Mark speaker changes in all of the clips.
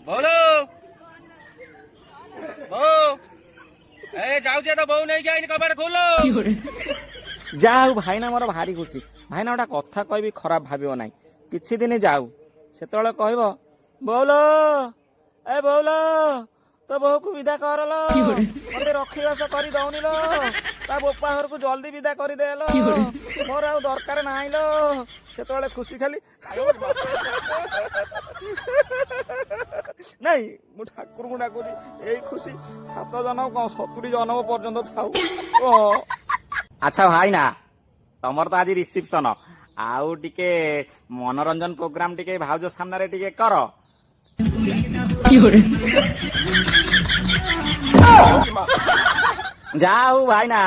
Speaker 1: ବୋଉଲୋ, ବୋଉ, ଏ ଯାଉଛି ତ, ବୋଉ ନେଇକି ଆଇନି, କବାଟ ଖୋଲ।
Speaker 2: ଯାହା ହଉ, ଭାଇନା ମୋର ଭାରି ଖୁସି। ଭାଇନା, ଗୋଟେ କଥା କହିବି, ଖରାପ ଭାବିବ ନାହିଁ। କିଛି ଦିନ ଯାଉ, ସେତେବେଳେ କହିବ, ବୋଉଲୋ, ଏ ବୋଉଲୋ, ତୋ ବୋଉକୁ ବିଦା କରଲୋ, ମତେ ରଖିବାସ କରି ଦଉନି ଲୋ, ତା ବୋପା ଘରକୁ ଜଲ୍ଦି ବିଦା କରିଦେ ଲୋ, ମୋର ଆଉ ଦରକାର ନାହିଁ ଲୋ। ସେତେବେଳେ ଖୁସି ଖାଲି ନାଇଁ। ମୁଁ ଠାକୁରଙ୍କୁ ଡାକୁଛି, ଏଇ ଖୁସି 7 ଜନ୍ମ କଣ, 70 ଜନ୍ମ ପର୍ଯ୍ୟନ୍ତ ଥାଉ ଓ। ଆଚ୍ଛା ଭାଇନା, ତମର ତ ଆଜି ରିସିପସନ, ଆଉ ଟିକେ ମନୋରଞ୍ଜନ ପ୍ରୋଗ୍ରାମ ଟିକେ ଭାଉଜ ସାମ୍ନାରେ ଟିକେ କର। ଯା ହଉ ଭାଇନା,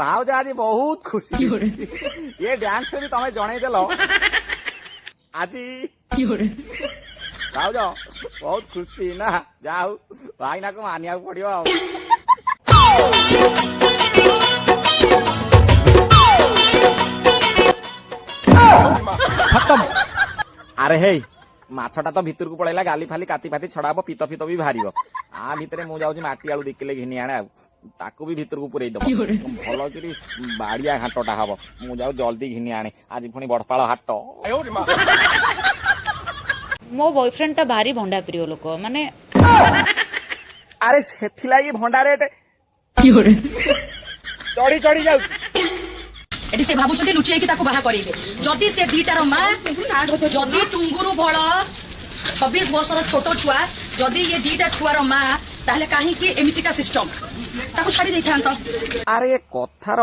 Speaker 2: ଭାଉଜ ଆଜି ବହୁତ ଖୁସି। ଏ ଡ୍ୟାନ୍ସରେ ବି ତମେ ଜଣେଇଦେଲ, ଆଜି ଭାଉଜ ବହୁତ ଖୁସି ନା? ଯା ହଉ, ଭାଇନାକୁ ମାନିବାକୁ ପଡିବ ଆଉ।
Speaker 3: ଖତମ।
Speaker 2: ଆରେ ହେଇ, ମାଛଟା ତ ଭିତରକୁ ପଳେଇଲା। ଗାଲି ଫାଲି କାତି ଫାତି ଛଡା ହବ, ପିତ ଫିତ ବି ବାହାରିବ। ଆ ଭିତରେ ମୁଁ ଯାଉଛି ମାଟି ଆଳୁ 2 କିଲେ ଘିନି ଆଣେ, ଆଉ ତାକୁ ବି ଭିତରକୁ ପୁରେଇ ଦବ, ଭଲ କିରି ବାଡିଆ ଘାଣ୍ଟଟା ହବ। ମୁଁ ଯାଉ ଜଲ୍ଦି ଘିନି ଆଣେ, ଆଜି ପୁଣି ବଡପାଳ ହାଟ।
Speaker 4: ମୋ ବୟଫ୍ରେଣ୍ଡ ଟା ଭାରି ଭଣ୍ଡା ପ୍ରିୟ ଲୋକ, ମାନେ
Speaker 2: ଆରେ, ସେଥିଲାଗି ଭଣ୍ଡା ରେଟ୍ ଚଢି ଚଢି ଯାଉଛି।
Speaker 5: ଏଠି ସେ ଭାବୁଛନ୍ତି ଲୁଚେଇକି ତାକୁ ବାହା କରେଇବେ। ଯଦି ସେ ଦିଟାର ମା, ଯଦି ଟୁଙ୍ଗୁରୁ ଭଳ 26 ବର୍ଷର ଛୋଟ ଛୁଆ, ଯଦି ଇଏ ଦିଟା ଛୁଆର ମା, ତାହେଲେ କାହିଁକି ଏମିତିକା ସିଷ୍ଟମ? ତାକୁ ଛାଡି ଦେଇଥାନ୍ତ।
Speaker 2: ଆରେ, ଏ କଥାର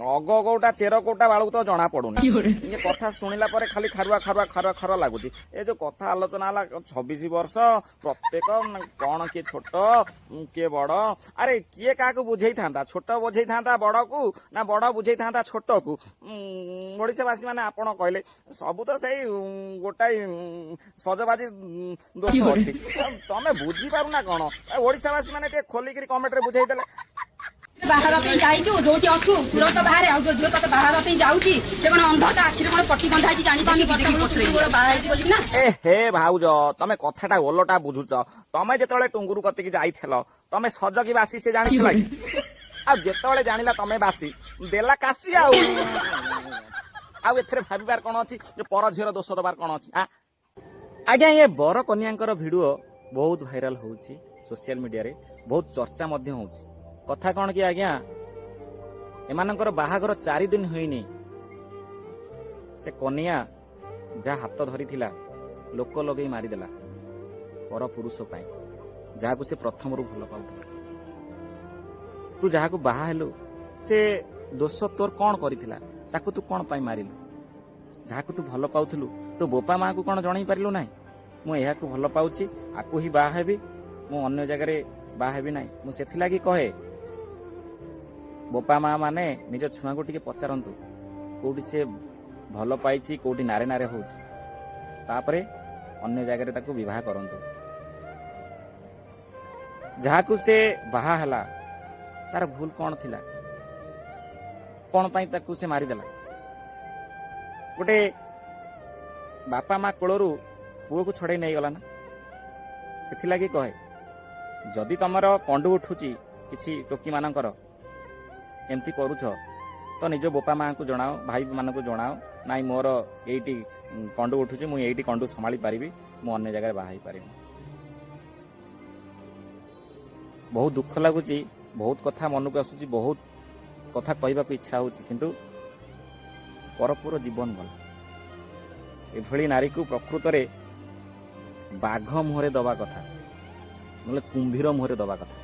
Speaker 2: ଅଗ କୋଉଟା, ଚେର କୋଉଟା, ବାଳକୁ ତ ଜଣା ପଡୁନି। ଇଏ କଥା ଶୁଣିଲା ପରେ ଖାଲି ଖାରୁଆ ଖାରୁଆ ଖାରୁଆ ଖାରୁଆ ଲାଗୁଛି। ଏ ଯୋଉ କଥା ଆଲୋଚନା ହେଲା, 26 ବର୍ଷ ପ୍ରତ୍ୟେକ, କଣ କିଏ ଛୋଟ, କିଏ ବଡ? ଆରେ, କିଏ କାହାକୁ ବୁଝେଇଥାନ୍ତା? ଛୋଟ ବୁଝେଇଥାନ୍ତା ବଡକୁ ନା ବଡ ବୁଝେଇଥାନ୍ତା ଛୋଟକୁ? ଓଡିଶାବାସୀ ମାନେ, ଆପଣ କହିଲେ, ସବୁ ତ ସେଇ ଗୋଟାଏ ସଜବାଜି ଦୋଷ ଅଛି। ଆଉ ତମେ ବୁଝିପାରୁନା କଣ? ଓଡିଶାବାସୀ ମାନେ ଟିକେ ଖୋଲିକିରି କମେଣ୍ଟରେ ବୁଝେଇଦେଲେ।
Speaker 5: ବାହା ହେବା ପାଇଁ ଯାଇଛୁ, ଯୋଉଠି ଅଛୁ ତୁରନ୍ତ ବାହାରେ। ଆଉ ଯୋଉ ଝିଅ ତତେ ବାହା ହେବା ପାଇଁ ଯାଉଛି, ସେ କଣ ଅନ୍ଧ? ତା ଆଖିରେ କଣ ପଟି ବନ୍ଧା ହେଇଛି, ଜାଣିପାରୁନି ବର୍ଷ ବାହା ହେଇଛି ବୋଲି ନା?
Speaker 2: ଏ ହେ ଭାଉଜ, ତମେ କଥାଟା ଓଲଟା ବୁଝୁଛ। ତମେ ଯେତେବେଳେ ଟୁଙ୍ଗୁରୁ କତିକି ଯାଇଥିଲ, ତମେ ସଜ କି ବାସି ସେ ଜାଣିଥିଲା କି? ଆଉ ଯେତେବେଳେ ଜାଣିଲା ତମେ ବାସି, ଦେଲା କାଶି। ଆଉ ଆଉ ଏଥିରେ ଭାବିବାର କଣ ଅଛି ଯେ ପର ଝିଅର ଦୋଷ ଦବାର କଣ ଅଛି? ଆ ଆଜ୍ଞା, ଏ ବର କନ୍ୟାଙ୍କର ଭିଡିଓ ବହୁତ ଭାଇରାଲ ହଉଛି ସୋସିଆଲ ମିଡିଆରେ, ବହୁତ ଚର୍ଚ୍ଚା ମଧ୍ୟ ହଉଛି। କଥା କଣ କି ଆଜ୍ଞା, ଏମାନଙ୍କର ବାହାଘର 4 ଦିନ ହୋଇନି, ସେ କନିଆ ଯାହା ହାତ ଧରିଥିଲା ଲୋକ ଲଗେଇ ମାରିଦେଲା ପର ପୁରୁଷ ପାଇଁ, ଯାହାକୁ ସେ ପ୍ରଥମରୁ ଭଲ ପାଉଥିଲା। ତୁ ଯାହାକୁ ବାହା ହେଲୁ, ସେ ଦୋଷ ତୋର କଣ କରିଥିଲା? ତାକୁ ତୁ କଣ ପାଇଁ ମାରିଲୁ? ଯାହାକୁ ତୁ ଭଲ ପାଉଥିଲୁ, ତୋ ବୋପା ମାଆକୁ କଣ ଜଣେଇ ପାରିଲୁ ନାହିଁ, ମୁଁ ଏହାକୁ ଭଲ ପାଉଛି, ଆକୁ ହିଁ ବାହା ହେବି, ମୁଁ ଅନ୍ୟ ଜାଗାରେ ବାହା ହେବି ନାହିଁ? ମୁଁ ସେଥିଲାଗି କହେ, ବୋପା ମା ମାନେ ନିଜ ଛୁଆଙ୍କୁ ଟିକେ ପଚାରନ୍ତୁ, କୋଉଠି ସେ ଭଲ ପାଇଛି, କୋଉଠି ନାରେ ନାରେ ହଉଛି, ତାପରେ ଅନ୍ୟ ଜାଗାରେ ତାକୁ ବିବାହ କରନ୍ତୁ। ଯାହାକୁ ସେ ବାହା ହେଲା, ତାର ଭୁଲ କଣ ଥିଲା? କଣ ପାଇଁ ତାକୁ ସେ ମାରିଦେଲା? ଗୋଟେ ବାପା ମା କୋଳରୁ ପୁଅକୁ ଛଡ଼େଇ ନେଇଗଲା ନା? ସେଥିଲାଗି କହେ, ଯଦି ତମର କଣ୍ଡୁ ଉଠୁଛି କିଛି ଟୋକିମାନଙ୍କର, ଏମିତି କରୁଛ, ତ ନିଜ ବୋପା ମାଆଙ୍କୁ ଜଣାଅ, ଭାଇମାନଙ୍କୁ ଜଣାଅ, ନାଇଁ ମୋର ଏଇଠି କଣ୍ଡୁ ଉଠୁଛି, ମୁଁ ଏଇଠି କଣ୍ଡୁ ସମ୍ଭାଳି ପାରିବି, ମୁଁ ଅନ୍ୟ ଜାଗାରେ ବାହା ହେଇପାରିବି। ବହୁତ ଦୁଃଖ ଲାଗୁଛି, ବହୁତ କଥା ମନକୁ ଆସୁଛି, ବହୁତ କଥା କହିବାକୁ ଇଚ୍ଛା ହେଉଛି, କିନ୍ତୁ ପରପୁର ଜୀବନ ଗଲା। ଏଭଳି ନାରୀକୁ ପ୍ରକୃତରେ ବାଘ ମୁହଁରେ ଦବା କଥା, ନହେଲେ କୁମ୍ଭୀର ମୁହଁରେ ଦବା କଥା।